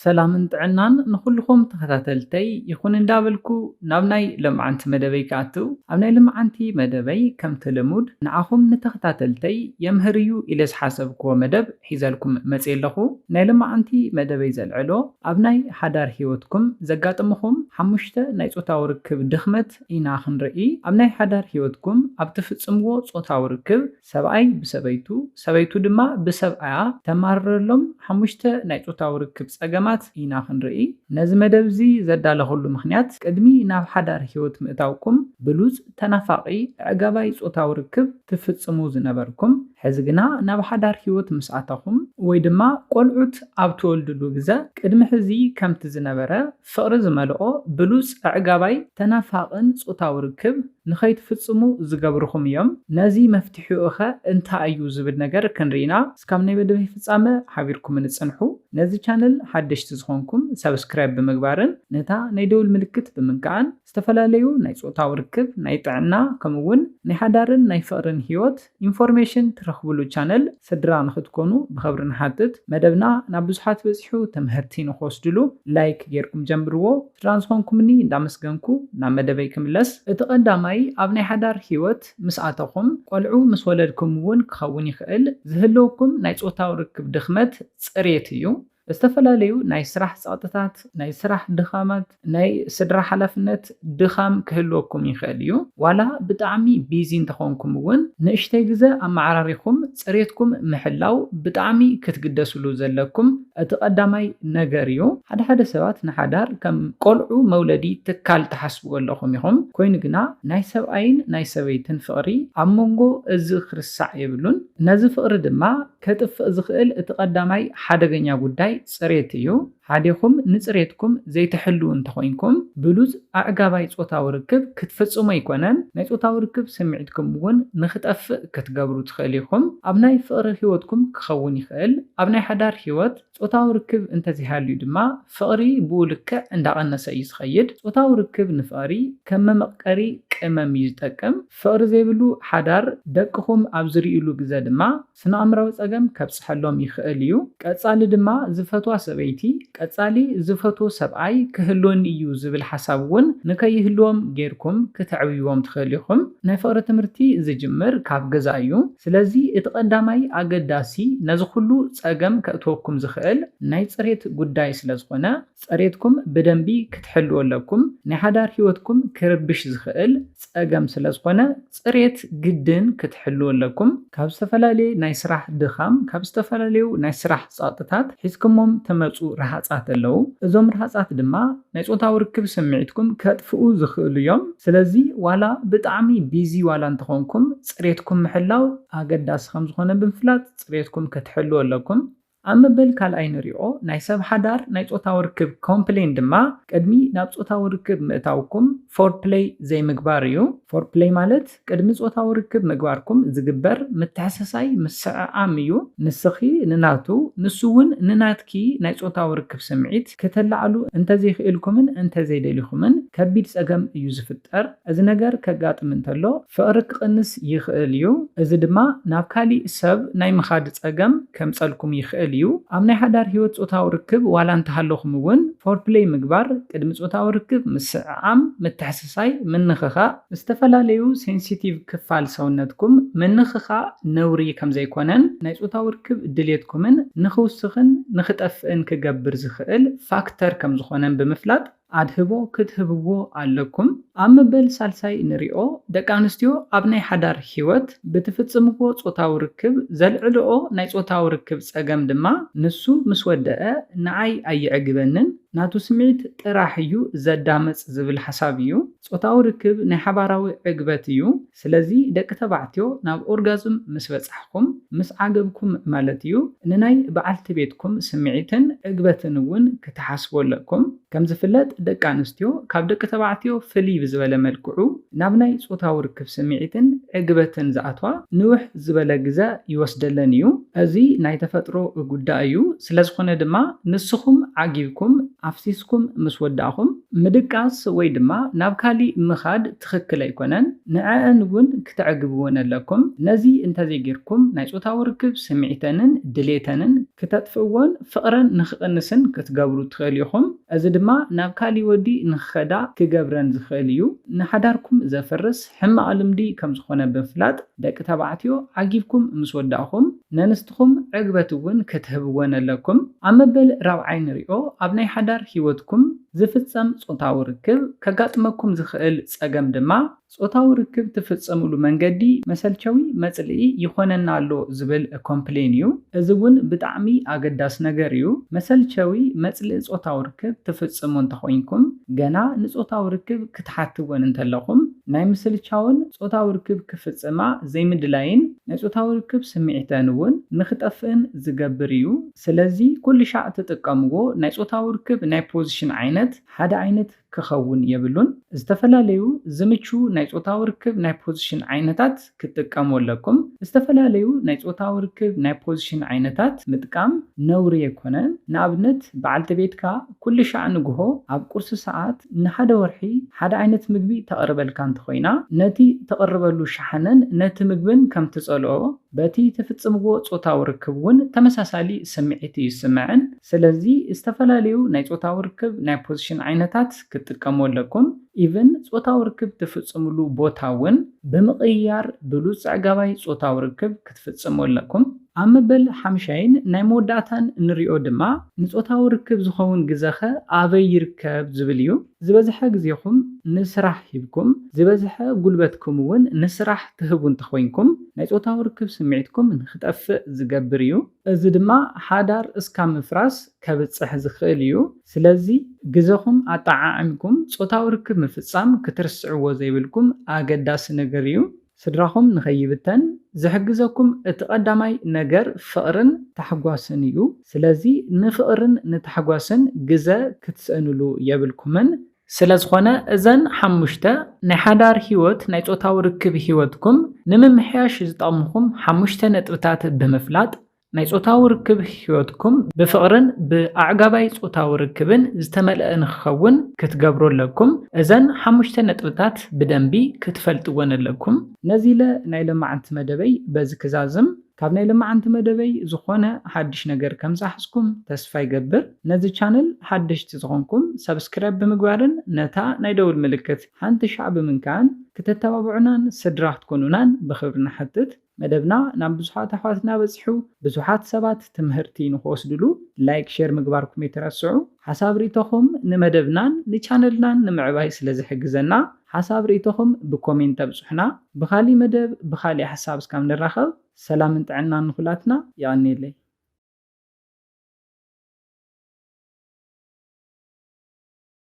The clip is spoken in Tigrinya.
ሰላምን ጥዕናን ንኹልኹም ተኸታተልተይ ይኹን እንዳበልኩ ናብ ናይ ለምዓንቲ መደበይ ክኣትው። ኣብ ናይ ለምዓንቲ መደበይ ከምቲ ልሙድ ንዓኹም ንተኸታተልተይ የምህር እዩ ኢለ ዝሓሰብክዎ መደብ ሒዘልኩም መፅየ ኣለኹ። ናይ ለምዓንቲ መደበይ ዘልዕሎ ኣብ ናይ ሓዳር ህይወትኩም ዘጋጥምኹም ሓሙሽተ ናይ ፆታዊ ርክብ ድኽመት ኢና ክንርኢ። ኣብ ናይ ሓዳር ህይወትኩም ኣብ ትፍፅምዎ ፆታዊ ርክብ ሰብኣይ ብሰበይቱ፣ ሰበይቱ ድማ ብሰብኣያ ተማርረሎም ሓሙሽተ ናይ ፆታዊ ርክብ ጸገማት ኢና ክንርኢ። ነዚ መደብ እዚ ዘዳለኹሉ ምኽንያት ቅድሚ ናብ ሓዳር ህይወት ምእታውኩም ብሉጽ፣ ተናፋቒ፣ ኣዕጋባይ ፆታዊ ርክብ ትፍጽሙ ዝነበርኩም፣ ሕዚ ግና ናብ ሓዳር ህይወት ምስ ኣተኹም ወይ ድማ ቆልዑት ኣብ ትወልድሉ ግዘ ቅድሚ ሕዚ ከምቲ ዝነበረ ፍቕሪ ዝመልኦ ብሉጽ፣ ኣዕጋባይ፣ ተናፋቕን ፆታዊ ርክብ ንኸይትፍጽሙ ዝገብርኹም እዮም። ነዚ መፍትሒኡ ኸ እንታይ እዩ ዝብል ነገር ክንርኢና እስካብ ናይ መደበይ ፍጻመ ሓቢርኩምኒ ጽንሑ። ነዚ ቻነል ሓደሽቲ ዝኾንኩም ሰብስክራይብ ብምግባርን ነታ ናይ ደውል ምልክት ብምንካኣን ዝተፈላለዩ ናይ ፆታዊ ርክብ፣ ናይ ጥዕና ከምኡ እውን ናይ ሓዳርን ናይ ፍቕርን ህይወት ኢንፎርሜሽን ትረኽብሉ ቻነል ስድራ ንኽትኮኑ ብኽብሪ ንሓትት። መደብና ናብ ብዙሓት በፂሑ ትምህርቲ ንኽወስድሉ ላይክ ጌርኩም ጀምርዎ። ስድራ ዝኾንኩምኒ እንዳመስገንኩ ናብ መደበይ ክምለስ። እቲ ቀዳማይ ኣብ ናይ ሓዳር ህይወት ምስ ኣተኹም ቆልዑ ምስ ወለድኩም እውን ክኸውን ይኽእል ዝህልወኩም ናይ ፆታዊ ርክብ ድኽመት ፅሬት እዩ። ዝተፈላለዩ ናይ ስራሕ ፀቕጥታት፣ ናይ ስራሕ ድኻማት፣ ናይ ስድራ ሓላፍነት ድኻም ክህልወኩም ይኽእል እዩ። ዋላ ብጣዕሚ ቢዚ እንተኾንኩም እውን ንእሽተይ ግዘ ኣመዓራሪኹም ፅሬትኩም ምሕላው ብጣዕሚ ክትግደስሉ ዘለኩም እቲ ቀዳማይ ነገር እዩ። ሓደ ሓደ ሰባት ንሓዳር ከም ቆልዑ መውለዲ ትካል ትሓስብዎ ኣለኹም ኢኹም። ኮይኑ ግና ናይ ሰብኣይን ናይ ሰበይትን ፍቕሪ ኣብ መንጎ እዚ ክርሳዕ የብሉን። ነዚ ፍቕሪ ድማ ከጥፍእ ዝኽእል እቲ ቀዳማይ ሓደገኛ ጉዳይ ፅሬት እዩ። ሓዴኹም ንፅሬትኩም ዘይትሕልዉ እንተኾይንኩም ብሉፅ ኣዕጋባይ ፆታዊ ርክብ ክትፍፅሙ ኣይኮነን ናይ ፆታዊ ርክብ ስምዒትኩም እውን ንኽጠፍእ ክትገብሩ ትኽእል ኢኹም። ኣብ ናይ ፍቕሪ ህይወትኩም ክኸውን ይኽእል። ኣብ ናይ ሓዳር ህይወት ፆታዊ ርክብ እንተዘይሃልዩ ድማ ፍቕሪ ብኡ ልክዕ እንዳቐነሰ እዩ ዝኸይድ። ፆታዊ ርክብ ንፍቕሪ ከም መመቕቀሪ ቅመም እዩ ዝጠቅም። ፍቕሪ ዘይብሉ ሓዳር ደቅኹም ኣብ ዝርእይሉ ግዘ ድማ ስነ-ኣእምራዊ ጸገም ከብጽሐሎም ይኽእል እዩ። ቀጻሊ ድማ ዝፈትዋ ሰበይቲ፣ ቀጻሊ ዝፈትዎ ሰብኣይ ክህልወኒ እዩ ዝብል ሓሳብ እውን ንከይህልዎም ጌርኩም ክተዕብይዎም ትኽእል ኢኹም። ናይ ፍቕሪ ትምህርቲ ዝጅምር ካብ ገዛ እዩ። ስለዚ እቲ ቀዳማይ ኣገዳሲ ነዚ ኩሉ ጸገም ከእትወኩም ዝኽእል ናይ ጽሬት ጉዳይ ስለ ዝኾነ፣ ጽሬትኩም ብደንቢ ክትሕልዉ ኣለኩም። ናይ ሓዳር ህይወትኩም ክርብሽ ዝኽእል ጸገም ስለ ዝኾነ፣ ጽሬት ግድን ክትሕልዉ ኣለኩም። ካብ ዝተፈላለየ ናይ ስራሕ ድኻም፣ ካብ ዝተፈላለዩ ናይ ስራሕ ጸቕጥታት ሒዝኩሞም ትመጹ ረሃጻት ኣለዉ። እዞም ረሃጻት ድማ ናይ ጾታዊ ርክብ ስምዒትኩም ከጥፍኡ ዝኽእሉ እዮም። ስለዚ ዋላ ብጣዕሚ ቢዚ ዋላ እንተኾንኩም፣ ጽሬትኩም ምሕላው ኣገዳሲ ከም ዝኾነ ብምፍላጥ ጽሬትኩም ክትሕልዉ ኣለኩም። ኣብ መበል ካልኣይ ንሪኦ ናይ ሰብ ሓዳር ናይ ጾታዊ ርክብ ኮምፕሌን ድማ ቅድሚ ናብ ጾታዊ ርክብ ምእታውኩም ፎርፕለይ ዘይምግባር እዩ። ፎርፕለይ ማለት ቅድሚ ጾታዊ ርክብ ምግባርኩም ዝግበር ምትሕስሳይ ምስዕዓም እዩ። ንስኺ ንናቱ ንሱ እውን ንናትኪ ናይ ጾታዊ ርክብ ስምዒት ክተላዕሉ እንተዘይኽእልኩምን እንተዘይደሊኹምን ከቢድ ጸገም እዩ ዝፍጠር። እዚ ነገር ከጋጥም እንተሎ ፍቕሪ ክቕንስ ይኽእል እዩ። እዚ ድማ ናብ ካሊእ ሰብ ናይ ምኻድ ጸገም ከምጸልኩም ይኽእል እዩ። ኣብ ናይ ሓዳር ህይወት ጾታዊ ርክብ ዋላ እንተሃለኹም እውን ፎርፕለይ ምግባር ቅድሚ ጾታዊ ርክብ ምስዕዓም፣ ምትሕስሳይ፣ ምንኽኻእ፣ ዝተፈላለዩ ሴንሲቲቭ ክፋል ሰውነትኩም ምንኽኻእ ነውሪ ከምዘይኮነን ናይ ጾታዊ ርክብ ድሌትኩምን ንኽውስኽን ንኽጠፍእን ክገብር ዝኽእል ፋክተር ከምዝኾነን ብምፍላጥ ኣድህቦ ክትህብዎ ኣለኩም። ኣብ መበል ሳልሳይ ንሪኦ ደቂ ኣንስትዮ ኣብ ናይ ሓዳር ህይወት ብትፍጽምዎ ጾታዊ ርክብ ዘልዕልኦ ናይ ጾታዊ ርክብ ጸገም ድማ ንሱ ምስ ወደአ ንዓይ ኣየዕግበንን ናቱ ስምዒት ጥራሕ እዩ ዘዳምጽ ዝብል ሓሳብ እዩ። ጾታዊ ርክብ ናይ ሓባራዊ ዕግበት እዩ። ስለዚ ደቂ ተባዕትዮ ናብ ኦርጋዝም ምስ በጻሕኩም፣ ምስ ዓገብኩም ማለት እዩ፣ ንናይ በዓልቲ ቤትኩም ስምዒትን ዕግበትን እውን ክትሓስቡ ኣለኩም። ከም ዝፍለጥ ደቂ ኣንስትዮ ካብ ደቂ ተባዕትዮ ፍልይ ብዝበለ መልክዑ ናብ ናይ ጾታዊ ርክብ ስምዒትን ዕግበትን ዝኣትዋ ንውሕ ዝበለ ግዘ ይወስደለን እዩ። እዚ ናይ ተፈጥሮ ጉዳይ እዩ። ስለዝኾነ ድማ ንስኹም ዓጊብኩም ኣፍሲስኩም ምስ ወዳእኹም ምድቃስ ወይ ድማ ናብ ካሊእ ምኻድ ትኽክል ኣይኮነን። ንዐአን እውን ክተዕግብወን ኣለኩም። ነዚ እንተዘይጌርኩም ናይ ጾታዊ ርክብ ስምዒተንን ድሌተንን ክተጥፍእዎን ፍቕረን ንኽቕንስን ክትገብሩ ትኽእል ኢኹም። እዚ ድማ ናብ ካሊእ ወዲ ንኽኸዳ ክገብረን ዝኽእል እዩ። ንሓዳርኩም ዘፍርስ ሕማቕ ልምዲ ከም ዝኾነ ብምፍላጥ ደቂ ተባዕትዮ ዓጊብኩም ምስ ወዳእኹም ነንስትኹም ዕግበት እውን ክትህብወን ኣለኩም። ኣብ መበል ራብዓይ ንሪኦ ኣብ ናይ ሓዳር ህይወትኩም ዝፍጸም ጾታዊ ርክብ ከጋጥመኩም ዝኽእል ጸገም ድማ ጾታዊ ርክብ ትፍጽምሉ መንገዲ መሰልቸዊ መጽልኢ ይኾነና ኣሎ ዝብል ኮምፕሌን እዩ። እዚ እውን ብጣዕሚ ኣገዳስ ነገር እዩ። መሰልቸዊ መጽልኢ ጾታዊ ርክብ ትፍጽሙ እንተኾይንኩም ገና ንጾታዊ ርክብ ክትሓትወን እንተለኹም ናይ ምስልቻውን ጾታዊ ርክብ ክፍጽማ ዘይምድላይን ናይ ጾታዊ ርክብ ስምዒተን እውን ንኽጠፍእን ዝገብር እዩ። ስለዚ ኩሉ ሻዕ ትጥቀምዎ ናይ ጾታዊ ርክብ ናይ ፖዚሽን ዓይነት ሓደ ዓይነት ክኸውን የብሉን። ዝተፈላለዩ ዝምቹ ናይ ጾታዊ ርክብ ናይ ፖዚሽን ዓይነታት ክትጥቀሙ ኣለኩም። ዝተፈላለዩ ናይ ጾታዊ ርክብ ናይ ፖዚሽን ዓይነታት ምጥቃም ነውሪ ኣይኮነን። ንኣብነት በዓልቲ ቤትካ ኩሉ ሻዕ ንግሆ ኣብ ቁርሲ ሰዓት ንሓደ ወርሒ ሓደ ዓይነት ምግቢ ተቕርበልካ እንተኾይና ነቲ ተቕርበሉ ሸሓነን ነቲ ምግብን ከም ትጸልኦ በቲ ትፍጽምዎ ጾታዊ ርክብ እውን ተመሳሳሊ ስምዒት እዩ ዝስምዐን። ስለዚ ዝተፈላለዩ ናይ ጾታዊ ርክብ ናይ ፖዚሽን ዓይነታት ክትጥቀሙ ኣለኩም። ኢቭን ጾታዊ ርክብ ትፍጽምሉ ቦታ እውን ብምቕያር ብሉጽ ኣዕጋባይ ጾታዊ ርክብ ክትፍጽሙ ኣለኩም። ኣብ መበል ሓምሻይን ናይ መወዳእታን ንሪኦ ድማ ንጾታዊ ርክብ ዝኸውን ግዘኸ ኣበይ ይርከብ ዝብል እዩ። ዝበዝሐ ግዜኹም ንስራሕ ሂብኩም ዝበዝሐ ጉልበትኩም እውን ንስራሕ ትህቡ እንተኾይንኩም ናይ ጾታዊ ርክብ ስምዒትኩም ንክጠፍእ ዝገብር እዩ። እዚ ድማ ሓዳር እስካብ ምፍራስ ከብጽሕ ዝኽእል እዩ። ስለዚ ግዘኹም ኣጠዓዒምኩም ጾታዊ ርክብ ምፍጻም ክትርስዕዎ ዘይብልኩም ኣገዳሲ ነገር እዩ። ስድራኹም ንኸይብተን ዝሕግዘኩም እቲ ቀዳማይ ነገር ፍቕርን ታሕጓስን እዩ። ስለዚ ንፍቕርን ንታሕጓስን ግዘ ክትስእንሉ የብልኩምን። ስለ ዝኾነ እዘን ሓሙሽተ ናይ ሓዳር ህይወት ናይ ጾታዊ ርክብ ህይወትኩም ንምምሕያሽ ዝጠቕምኹም ሓሙሽተ ነጥብታት ብምፍላጥ ናይ ጾታዊ ርክብ ህይወትኩም ብፍቕርን ብኣዕጋባይ ጾታዊ ርክብን ዝተመልአ ንክኸውን ክትገብሩ ኣለኩም። እዘን ሓሙሽተ ነጥብታት ብደንቢ ክትፈልጥወን ኣለኩም። ነዚ ኢለ ናይ ሎማዓንቲ መደበይ በዚ ክዛዝም። ካብ ናይ ሎማዓንቲ መደበይ ዝኾነ ሓድሽ ነገር ከም ዝሓዝኩም ተስፋ ይገብር። ነዚ ቻነል ሓደሽቲ ዝኾንኩም ሰብስክራይብ ብምግባርን ነታ ናይ ደውል ምልክት ሓንቲ ሻዕ ብምንካን ክተተባብዑናን ስድራ ክትኮኑናን ብኽብሪ ንሓትት። መደብና ናብ ብዙሓት ኣሕዋትና በጺሑ ብዙሓት ሰባት ትምህርቲ ንክወስድሉ ላይክ ሼር ምግባርኩም ኣይትረስዑ። ሓሳብ ርእይቶኹም ንመደብናን ንቻነልናን ንምዕባይ ስለ ዝሕግዘና ሓሳብ ርእይቶኹም ብኮሜንት ተብጽሑና። ብኻሊእ መደብ ብኻሊእ ሓሳብ እስካብ ንራኸብ ሰላምን ጥዕናን ንኹላትና። የቐንየለይ።